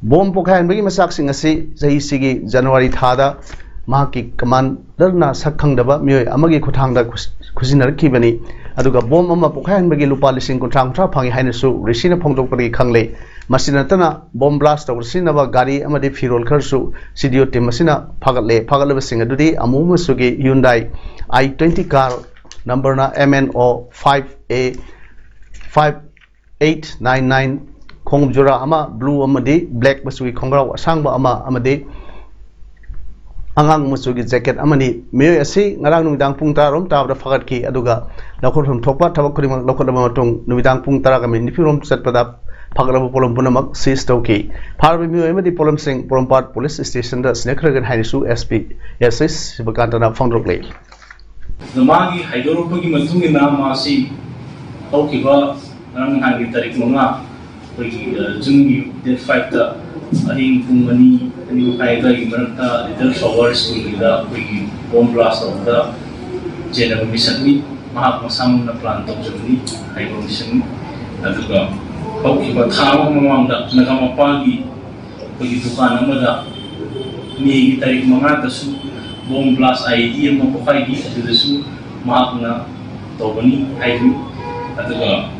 ꯕꯣꯝ ꯄꯣꯈꯥꯏꯍꯟꯕꯒꯤ ꯃꯆꯥꯛꯁꯤꯡ ꯑꯁꯤ ꯆꯍꯤꯁꯤꯒꯤ ꯖꯅꯋꯥꯔꯤ ꯊꯥꯗ ꯃꯍꯥꯛꯀꯤ commander ꯅ ꯁꯛ ꯈꯪꯗꯕ ꯃꯤꯑꯣꯏ ꯑꯃꯒꯤ ꯈꯨꯠꯊꯥꯡꯗ ꯈꯨꯁ-, ꯈꯨꯖꯤꯟꯅꯔꯛꯈꯤꯕꯅꯤ꯫ ꯑꯗꯨꯒ ꯕꯣꯝ ꯑꯃ ꯄꯣꯈꯥꯏꯍꯟꯕꯒꯤ ꯂꯨꯄꯥ ꯂꯤꯁꯤꯡ ꯀꯨꯟꯊ꯭ꯔꯥ ꯀꯨꯟꯊ꯭ꯔꯥ ꯐꯪꯏ ꯍꯥꯏꯅꯁꯨ ꯔꯤꯁꯤꯅ ꯐꯣꯡꯗꯣꯛꯄꯗꯒꯤ ꯈꯪꯂꯦ꯫ ꯃꯁꯤ ꯅꯠꯇꯅ ꯕꯣꯝ blast ꯇꯧꯕꯗ ꯁꯤꯖꯤꯟꯅꯕ ꯒꯥꯔꯤ ꯑꯃꯗꯤ ꯐꯤꯔꯣꯜ ꯈꯔꯁꯨ C D O team ꯑꯁꯤꯅ ꯐꯥꯒꯠꯂꯦ꯫ ꯐꯥꯒꯠꯂꯕꯁꯤꯡ ꯑꯗꯨꯗꯤ ꯑꯃꯨꯕ ꯃꯆꯨꯒꯤ Hyundai I twenty car, number ꯅ M N O five A five eight nine nine, ꯈꯣꯡꯎꯞ ꯖꯨꯔꯥ ꯑꯃ, blue ꯑꯃꯗꯤ black ꯃꯆꯨꯒꯤ ꯈꯣꯡꯒ꯭ꯔꯥꯎ ꯑꯁꯥꯡꯕ ꯑꯃ ꯑꯃꯗꯤ ꯑꯉꯥꯡ ꯃꯆꯨꯒꯤ jacket ꯑꯃꯅꯤ꯫ ꯃꯤꯑꯣꯏ ꯑꯁꯤ ꯉꯔꯥꯡ ꯅꯨꯃꯤꯗꯥꯡ ꯄꯨꯡ ꯇꯔꯥ ꯔꯣꯝ ꯇꯥꯕꯗ ꯐꯥꯒꯠꯈꯤ, ꯑꯗꯨꯒ ꯂꯧꯈꯠꯐꯝ ꯊꯣꯛꯄ ꯊꯕꯛ ꯈꯨꯗꯤꯡꯃꯛ ꯂꯧꯈꯠꯂꯕ ꯃꯇꯨꯡ ꯅꯨꯃꯤꯗꯥꯡ ꯄꯨꯡ ꯇꯔꯥꯒ ꯃꯤꯅꯤꯠ ꯅꯤꯐꯨ ꯔꯣꯝ ꯆꯠꯄꯗ ꯐꯥꯒꯠꯂꯕ ꯄꯣꯠꯂꯝ ꯄꯨꯝꯅꯃꯛ seize ꯇꯧꯈꯤ꯫ ꯐꯥꯔꯕ ꯃꯤꯑꯣꯏ ꯑꯃꯗꯤ ꯄꯣꯠꯂꯝꯁꯤꯡ ꯄꯣꯔꯣꯝꯄꯥꯠ police station ꯗ ꯁꯤꯟꯅꯈ꯭ꯔꯒꯅꯤ ꯍꯥꯏꯅꯁꯨ S P S I ꯁꯤꯕꯀꯥꯟꯇꯅ ꯐꯣꯡꯗꯣꯛꯂꯤ꯫ ꯑꯗꯣ ꯃꯥꯒꯤ ꯍꯥꯏꯗꯣꯔꯛꯄꯒꯤ ꯃꯇꯨꯡ ꯏꯟꯅ ꯃꯥꯁꯤ ꯍꯧꯈꯤꯕ ꯉꯔꯥꯡ ꯅꯍꯥꯟꯒꯤ ꯇꯥꯔꯤꯛ ꯃꯉꯥ, ꯑꯩꯈꯣꯏꯒꯤ, ꯑ, ꯖꯨꯟꯒꯤ ꯗꯦꯠ ꯐꯥꯏꯚꯇ ꯑꯍꯤꯡ ꯄꯨꯡ ꯑꯅꯤ, ꯑꯅꯤ ꯃꯈꯥꯏ ꯑꯗꯨꯋꯥꯏꯒꯤ ꯃꯔꯛꯇ Little Flower ꯁ꯭ꯀꯨꯜꯒꯤꯗ ꯑꯩꯈꯣꯏꯒꯤ ꯕꯣꯝ ꯕ꯭ꯂꯥꯁ ꯇꯧꯕꯗ ꯆꯦꯟꯅꯕ ꯃꯤꯁꯛꯅꯤ꯫ ꯃꯍꯥꯛ ꯃꯁꯥꯃꯛꯅ ꯄ꯭ꯂꯥꯟ ꯇꯧꯖꯕꯅꯤ ꯍꯥꯏꯕ ꯃꯤꯁꯛꯅꯤ꯫ ꯑꯗꯨꯒ ꯍꯧꯈꯤꯕ ꯊꯥ ꯑꯃ ꯃꯃꯥꯡꯗ ꯅꯒꯥꯃꯄꯥꯜꯒꯤ ꯑꯩꯈꯣꯏꯒꯤ ꯗꯨꯀꯥꯟ ꯑꯃꯗ ꯃꯦꯒꯤ ꯇꯥꯔꯤꯛ ꯃꯉꯥꯗꯁꯨ ꯕꯣꯝ ꯕ꯭ꯂꯥꯁ ꯑꯥꯏ ꯏ ꯗꯤ ꯑꯃ ꯄꯣꯛꯈꯥꯏꯈꯤ꯫ ꯑꯗꯨꯗꯁꯨ ꯃꯍꯥꯛꯅ ꯇꯧꯕꯅꯤ ꯍꯥꯏꯔꯤ꯫ ꯑꯗꯨꯒ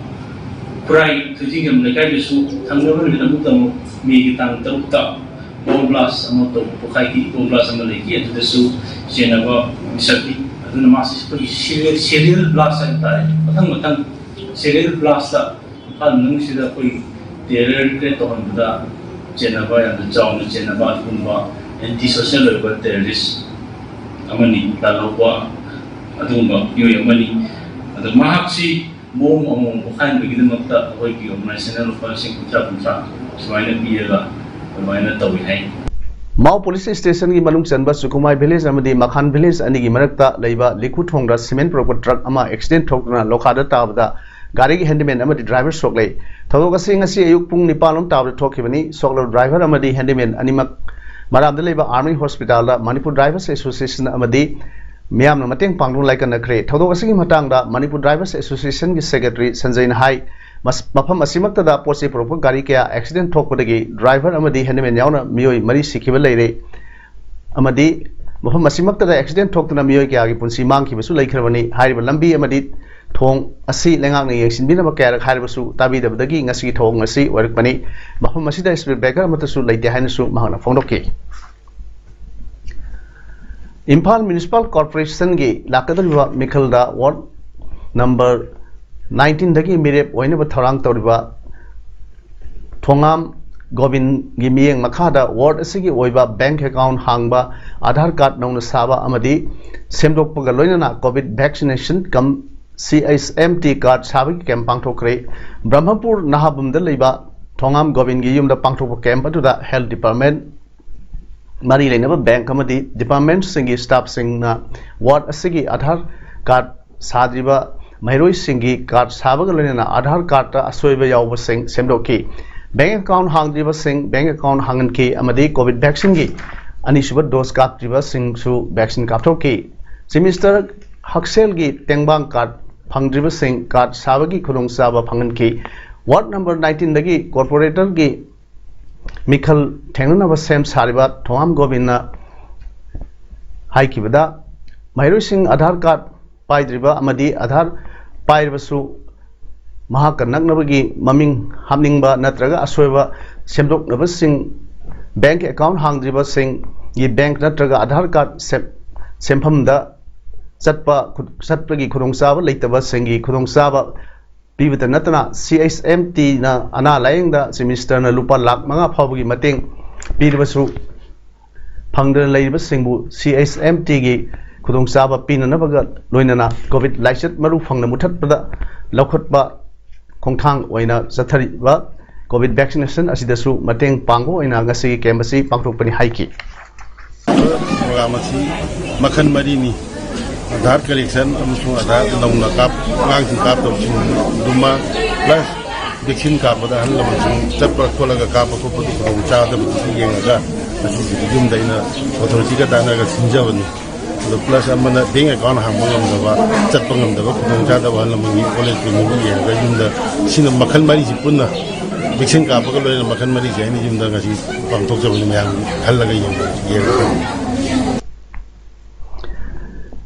ꯈꯨꯔꯥꯏ ꯊꯣꯏꯖꯤꯡꯖꯝ ꯂꯩꯀꯥꯏꯗꯁꯨ ꯊꯪꯅꯕ ꯅꯨꯃꯤꯠ ꯑꯃꯗ ꯑꯃꯨꯛ ꯃꯦꯒꯤ ꯇꯥꯡ ꯇꯔꯨꯛꯇ ꯕꯣꯝ ꯕ꯭ꯂꯥꯁ ꯑꯃ ꯇꯧꯕ ꯄꯣꯛꯈꯥꯏꯈꯤ, ꯕꯣꯝ ꯕ꯭ꯂꯥꯁ ꯑꯃ ꯂꯩꯈꯤ꯫ ꯑꯗꯨꯗꯁꯨ ꯆꯦꯟꯅꯕ ꯃꯤꯁꯛꯅꯤ꯫ ꯑꯗꯨꯅ ꯃꯥꯁꯤ ꯑꯩꯈꯣꯏꯒꯤ ꯁꯤꯔꯤꯌꯦꯜ, ꯁꯤꯔꯤꯌꯦꯜ ꯕ꯭ꯂꯥꯁ ꯍꯥꯏꯕ ꯇꯥꯔꯦ, ꯃꯊꯪ ꯃꯊꯪ ꯁꯤꯔꯤꯌꯦꯜ ꯕ꯭ꯂꯥꯁꯇ ꯏꯝꯐꯥꯜ ꯃꯅꯨꯡꯁꯤꯗ ꯑꯩꯈꯣꯏ ꯇꯦꯔꯔ ꯀ꯭ꯔꯤꯌꯦꯠ ꯇꯧꯍꯟꯕꯗ ꯆꯦꯟꯅꯕ, ꯌꯥꯝꯅ ꯆꯥꯎꯅ ꯆꯦꯟꯅꯕ ꯑꯗꯨꯒꯨꯝꯕ ꯑꯦꯟꯇꯤ ꯁꯣꯁꯤꯌꯦꯜ ꯑꯣꯏꯕ ꯇꯦꯔꯔꯤꯁ ꯑꯃꯅꯤ꯫ ꯂꯥꯜꯍꯧꯕ ꯑꯗꯨꯒꯨꯝꯕ ꯃꯤꯑꯣꯏ ꯑꯃꯅꯤ꯫ ꯑꯗꯣ ꯃꯍꯥꯛꯁꯤ ꯕꯣꯝ ꯑꯃꯃꯝ ꯄꯣꯈꯥꯏꯍꯟꯕꯒꯤꯗꯃꯛꯇ ꯑꯩꯈꯣꯏꯒꯤ ꯑꯣꯔꯒꯅꯥꯏꯖꯦꯁꯟꯅ ꯂꯨꯄꯥ ꯂꯤꯁꯤꯡ ꯀꯨꯟꯊ꯭ꯔꯥ, ꯀꯨꯟꯊ꯭ꯔꯥ ꯁꯨꯃꯥꯏꯅ ꯄꯤꯔꯒ ꯑꯗꯨꯃꯥꯏꯅ ꯇꯧꯏ ꯍꯥꯏ꯫ ꯃꯥꯎ ꯄꯨꯂꯤꯁ ꯁ꯭ꯇꯦꯁꯟꯒꯤ ꯃꯅꯨꯡ ꯆꯟꯕ ꯆꯨꯀꯨꯃꯥꯏ ꯚꯤꯂꯦꯖ ꯑꯃꯗꯤ ꯃꯈꯥꯟ ꯚꯤꯂꯦꯖ ꯑꯅꯤꯒꯤ ꯃꯔꯛꯇ ꯂꯩꯕ ꯂꯤꯈꯨ ꯊꯣꯡꯗ ꯁꯤꯃꯦꯟ ꯄꯨꯔꯛꯄ ꯇ꯭ꯔꯛ ꯑꯃ ꯑꯦꯛꯁꯤꯗꯦꯟ ꯊꯣꯛꯇꯨꯅ ꯂꯣꯈꯥꯗ ꯇꯥꯕꯗ ꯒꯥꯔꯤꯒꯤ ꯍꯦꯟꯗꯤꯃꯦꯟ ꯑꯃꯗꯤ ꯗ꯭ꯔꯥꯏꯚꯔ ꯁꯣꯛꯂꯦ꯫ ꯊꯧꯗꯣꯛ ꯑꯁꯤ ꯉꯁꯤ ꯑꯌꯨꯛ ꯄꯨꯡ ꯅꯤꯄꯥꯟ ꯂꯣꯝ ꯇꯥꯕꯗ ꯊꯣꯛꯈꯤꯕꯅꯤ꯫ ꯁꯣꯛꯂꯕ ꯗ꯭ꯔꯥꯏꯚꯔ ꯑꯃꯗꯤ ꯍꯦꯟꯗꯤꯃꯦꯟ ꯑꯅꯤꯃꯛ ꯃꯔꯥꯝꯗ ꯂꯩꯕ ꯑꯥꯔꯃꯤ ꯍꯣꯁꯄꯤꯇꯥꯜꯗ ꯃꯅꯤꯄꯨꯔ ꯗ꯭ꯔꯥꯏꯚꯔꯁ ꯑꯦꯁꯣꯁꯤꯌꯦꯁꯟ ꯑꯃꯗꯤ ꯃꯤꯌꯥꯝꯅ ꯃꯇꯦꯡ ꯄꯥꯡꯗꯨꯅ ꯂꯥꯏꯀꯠꯅꯈ꯭ꯔꯦ꯫ ꯊꯧꯗꯣꯛ ꯑꯁꯤꯒꯤ ꯃꯇꯥꯡꯗ ꯃꯅꯤꯄꯨꯔ ꯗ꯭ꯔꯥꯏꯚꯔꯁ ꯑꯦꯁꯣꯁꯤꯌꯦꯁꯟꯒꯤ ꯁꯦꯀ꯭ꯔꯦꯇꯔꯤ ꯁꯟꯖꯩꯅ ꯍꯥꯏ, ꯃꯁ-, ꯃꯐꯝ ꯑꯁꯤꯃꯛꯇꯗ ꯄꯣꯠ ꯆꯩ ꯄꯨꯔꯛꯄ ꯒꯥꯔꯤ ꯀꯌꯥ ꯑꯦꯛꯁꯤꯗꯦꯟ ꯊꯣꯛꯄꯗꯒꯤ ꯗ꯭ꯔꯥꯏꯚꯔ ꯑꯃꯗꯤ ꯍꯦꯟꯗꯤꯃꯦꯟ ꯌꯥꯎꯅ ꯃꯤꯑꯣꯏ ꯃꯔꯤ ꯁꯤꯈꯤꯕ ꯂꯩꯔꯦ ꯑꯃꯗꯤ ꯃꯐꯝ ꯑꯁꯤꯃꯛꯇꯗ ꯑꯦꯛꯁꯤꯗꯦꯟ ꯊꯣꯛꯇꯨꯅ ꯃꯤꯑꯣꯏ ꯀꯌꯥꯒꯤ ꯄꯨꯟꯁꯤ ꯃꯥꯡꯈꯤꯕꯁꯨ ꯂꯩꯈ꯭ꯔꯕꯅꯤ꯫ ꯍꯥꯏꯔꯤꯕ ꯂꯝꯕꯤ ꯑꯃꯗꯤ ꯊꯣꯡ ꯑꯁꯤ ꯂꯩꯉꯥꯛꯅ ꯌꯦꯡꯁꯤꯟꯕꯤꯅꯕ ꯀꯌꯥꯔꯛ ꯍꯥꯏꯔꯕꯁꯨ ꯇꯥꯕꯤꯗꯕꯗꯒꯤ ꯉꯁꯤꯒꯤ ꯊꯧꯑꯣꯡ ꯑꯁꯤ ꯑꯣꯏꯔꯛꯄꯅꯤ꯫ ꯃꯐꯝ ꯑꯁꯤꯗ ꯁ꯭ꯄꯤꯗ ꯕ꯭ꯔꯦꯀꯔ ꯑꯃꯠꯇꯁꯨ ꯂꯩꯇꯦ ꯍꯥꯏꯅꯁꯨ ꯃꯍꯥꯛꯅ ꯐꯣꯡꯗꯣꯛꯈꯤ꯫ ꯏꯝꯐꯥꯜ ꯃ꯭ꯌꯨꯅꯤꯁꯤꯄꯥꯜ ꯀꯣꯔꯄꯣꯔꯦꯁꯟꯒꯤ ꯂꯥꯛꯀꯗꯧꯔꯤꯕ ꯃꯤꯈꯜꯗ ꯋꯥꯔꯗ ꯅꯝꯕꯔ ꯅꯥꯏꯟꯇꯤꯟꯗꯒꯤ ꯃꯤꯔꯦꯞ ꯑꯣꯏꯅꯕ ꯊꯧꯔꯥꯡ ꯇꯧꯔꯤꯕ ꯊꯣꯉꯥꯝ ꯒꯣꯕꯤꯟꯒꯤ ꯃꯤꯠꯌꯦꯡ ꯃꯈꯥꯗ ꯋꯥꯔꯗ ꯑꯁꯤꯒꯤ ꯑꯣꯏꯕ ꯕꯦꯡꯛ ꯑꯦꯀꯥꯎꯟ ꯍꯥꯡꯕ, ꯑꯥꯙꯥꯔ ꯀꯥꯔꯗ ꯅꯧꯅ ꯁꯥꯕ ꯑꯃꯗꯤ ꯁꯦꯝꯗꯣꯛꯄꯒ ꯂꯣꯏꯅꯅ ꯀꯣꯚꯤꯗ ꯚꯦꯛꯁꯤꯅꯦꯁꯟ ꯀꯝ ꯁꯤ ꯑꯩꯆ ꯑꯦꯝ ꯇꯤ ꯀꯥꯔꯗ ꯁꯥꯕꯒꯤ ꯀꯦꯝꯞ ꯄꯥꯡꯊꯣꯛꯈ꯭ꯔꯦ꯫ ꯕ꯭ꯔꯍ꯭ꯃꯄꯨꯔ ꯅꯍꯥꯕꯨꯝꯗ ꯂꯩꯕ ꯊꯣꯉꯥꯝ ꯒꯣꯕꯤꯟꯒꯤ ꯌꯨꯝꯗ ꯄꯥꯡꯊꯣꯛꯄ ꯀꯦꯝꯞ ꯑꯗꯨꯗ ꯍꯦꯜꯊ ꯗꯤꯄꯥꯔꯠꯃꯦꯟ, ꯃꯔꯤ ꯂꯩꯅꯕ ꯕꯦꯡꯛ ꯑꯃꯗꯤ ꯗꯤꯄꯥꯔꯠꯃꯦꯟꯠꯁꯤꯡꯒꯤ ꯁ꯭ꯇꯥꯐꯁꯤꯡꯅ ꯋꯥꯔꯗ ꯑꯁꯤꯒꯤ ꯑꯥꯙꯥꯔ ꯀꯥꯔꯗ ꯁꯥꯗ꯭ꯔꯤꯕ ꯃꯍꯩꯔꯣꯏꯁꯤꯡꯒꯤ ꯀꯥꯔꯗ ꯁꯥꯕꯒ ꯂꯣꯏꯅꯅ ꯑꯥꯙꯥꯔ ꯀꯥꯔꯗꯇ ꯑꯁꯣꯏꯕ ꯌꯥꯎꯕꯁꯤꯡ ꯁꯦꯝꯗꯣꯛꯈꯤ꯫ ꯕꯦꯡ ꯑꯦꯀꯥꯎꯟ ꯍꯥꯡꯗ꯭ꯔꯤꯕꯁꯤꯡ ꯕꯦꯡ ꯑꯦꯀꯥꯎꯟ ꯍꯥꯡꯍꯟꯈꯤ ꯑꯃꯗꯤ ꯀꯣꯚꯤꯗ ꯚꯦꯛꯁꯤꯟꯒꯤ ꯑꯅꯤꯁꯨꯕ ꯗꯣꯁ ꯀꯥꯞꯇ꯭ꯔꯤꯕꯁꯤꯡꯁꯨ ꯚꯦꯛꯁꯤꯟ ꯀꯥꯞꯊꯣꯛꯈꯤ꯫ ꯆꯤꯐ ꯃꯤꯅꯤꯁꯇꯔ ꯍꯛꯁꯦꯜꯒꯤ ꯇꯦꯡꯕꯥꯡ ꯀꯥꯔꯗ ꯐꯪꯗ꯭ꯔꯤꯕꯁꯤꯡ ꯀꯥꯔꯗ ꯁꯥꯕꯒꯤ ꯈꯨꯗꯣꯡꯆꯥꯕ ꯐꯪꯍꯟꯈꯤ꯫ ꯋꯥꯔꯗ ꯅꯝꯕꯔ ꯅꯥꯏꯟꯇꯤꯟꯗꯒꯤ ꯀꯣꯔꯄꯣꯔꯦꯇꯔꯒꯤ ꯃꯤꯈꯜ ꯊꯦꯡꯅꯅꯕ ꯁꯦꯝ ꯁꯥꯔꯤꯕ ꯊꯣꯉꯥꯝ ꯒꯣꯕꯤꯟꯅ ꯍꯥꯏꯈꯤꯕꯗ, ꯃꯍꯩꯔꯣꯏꯁꯤꯡ ꯑꯥꯙꯥꯔ ꯀꯥꯔꯗ ꯄꯥꯏꯗ꯭ꯔꯤꯕ ꯑꯃꯗꯤ ꯑꯥꯙꯥꯔ ꯄꯥꯏꯔꯕꯁꯨ ꯃꯍꯥꯛꯀ ꯅꯛꯅꯕꯒꯤ ꯃꯃꯤꯡ ꯍꯥꯞꯅꯤꯡꯕ ꯅꯠꯇ꯭ꯔꯒ ꯑꯁꯣꯏꯕ ꯁꯦꯝꯗꯣꯛꯅꯕꯁꯤꯡ, ꯕꯦꯡꯛ ꯑꯦꯀꯥꯎꯟ ꯍꯥꯡꯗ꯭ꯔꯤꯕꯁꯤꯡꯒꯤ ꯕꯦꯡꯛ ꯅꯠꯇ꯭ꯔꯒ ꯑꯥꯙꯥꯔ ꯀꯥꯔꯗ ꯁꯦꯝ-, ꯁꯦꯝꯐꯝꯗ ꯆꯠꯄ, ꯆꯠꯄꯒꯤ ꯈꯨꯗꯣꯡꯆꯥꯕ ꯂꯩꯇꯕꯁꯤꯡꯒꯤ ꯈꯨꯗꯣꯡꯆꯥꯕ ꯄꯤꯕꯇ ꯅꯠꯇꯅ, ꯁꯤ ꯑꯩꯆ ꯑꯦꯝ ꯇꯤꯅ ꯑꯅꯥ ꯂꯥꯌꯦꯡꯗ ꯆꯤꯐ ꯃꯤꯅꯤꯁꯇꯔꯅ ꯂꯨꯄꯥ ꯂꯥꯈ ꯃꯉꯥ ꯐꯥꯎꯕꯒꯤ ꯃꯇꯦꯡ ꯄꯤꯔꯕꯁꯨ, ꯐꯪꯗꯅ ꯂꯩꯔꯤꯕꯁꯤꯡꯕꯨ ꯁꯤ ꯑꯩꯆ ꯑꯦꯝ ꯇꯤꯒꯤ ꯈꯨꯗꯣꯡꯆꯥꯕ ꯄꯤꯅꯅꯕꯒ ꯂꯣꯏꯅꯅ ꯀꯣꯚꯤꯗ ꯂꯥꯏꯆꯠ ꯃꯔꯨ ꯐꯪꯅ ꯃꯨꯊꯠꯄꯗ ꯂꯧꯈꯠꯄ ꯈꯣꯡꯊꯥꯡ ꯑꯣꯏꯅ ꯆꯠꯊꯔꯤꯕ ꯀꯣꯚꯤꯗ ꯚꯦꯛꯁꯤꯅꯦꯁꯟ ꯑꯁꯤꯗꯁꯨ ꯃꯇꯦꯡ ꯄꯥꯡꯕ ꯑꯣꯏꯅ ꯉꯁꯤꯒꯤ ꯀꯦꯝꯞ ꯑꯁꯤ ꯄꯥꯡꯊꯣꯛꯄꯅꯤ ꯍꯥꯏꯈꯤ꯫ ꯄ꯭ꯔꯣꯒ꯭ꯔꯥꯝ ꯑꯁꯤ ꯃꯈꯜ ꯃꯔꯤꯅꯤ꯫ ꯑꯥꯙꯥꯔ ꯀꯔꯦꯛꯁꯟ ꯑꯃꯁꯨꯡ ꯑꯥꯙꯥꯔ ꯅꯧꯅ ꯀꯥꯞ-, ꯑꯉꯥꯡꯁꯤꯡ ꯀꯥꯞꯇꯕꯁꯤꯡꯗꯨꯃ, ꯄ꯭ꯂꯁ ꯚꯦꯛꯁꯤꯟ ꯀꯥꯞꯄꯗ ꯑꯍꯜ ꯂꯃꯟꯁꯤꯡ ꯆꯠꯄ ꯈꯣꯠꯂꯒ ꯀꯥꯞꯄ ꯈꯣꯠꯄꯗꯨ ꯈꯨꯗꯣꯡ ꯆꯥꯗꯕꯗꯨꯁꯨ ꯌꯦꯡꯉꯒ ꯉꯁꯤꯁꯤꯗꯤ ꯌꯨꯝꯗ ꯑꯩꯅ ꯑꯣꯊꯣꯔꯤꯇꯤꯒ ꯇꯥꯟꯅꯔꯒ ꯁꯤꯟꯖꯕꯅꯤ꯫ ꯑꯗꯣ ꯄ꯭ꯂꯁ ꯑꯃꯅ ꯕꯦꯡ ꯑꯦꯀꯥꯎꯟ ꯍꯥꯡꯕ ꯉꯝꯗꯕ, ꯆꯠꯄ ꯉꯝꯗꯕ, ꯈꯨꯗꯣꯡ ꯆꯥꯗꯕ ꯑꯍꯜ ꯂꯃꯟꯒꯤ ꯑꯣꯜ ꯑꯦꯖ ꯄꯦꯃꯦꯟꯒꯤ ꯌꯦꯡꯉꯒ ꯌꯨꯝꯗ ꯁꯤꯅ ꯃꯈꯜ ꯃꯔꯤꯁꯤ ꯄꯨꯟꯅ ꯚꯦꯛꯁꯤꯟ ꯀꯥꯞꯄꯒ ꯂꯣꯏꯅꯅ ꯃꯈꯜ ꯃꯔꯤꯁꯦ ꯑꯩꯅ ꯌꯨꯝꯗ ꯉꯁꯤ ꯄꯥꯡꯊꯣꯛꯆꯕꯅꯤ, ꯃꯌꯥꯝ ꯈꯜꯂꯒ ꯌꯦꯡꯕ-, ꯌꯦꯡꯒꯗꯕꯅꯤ꯫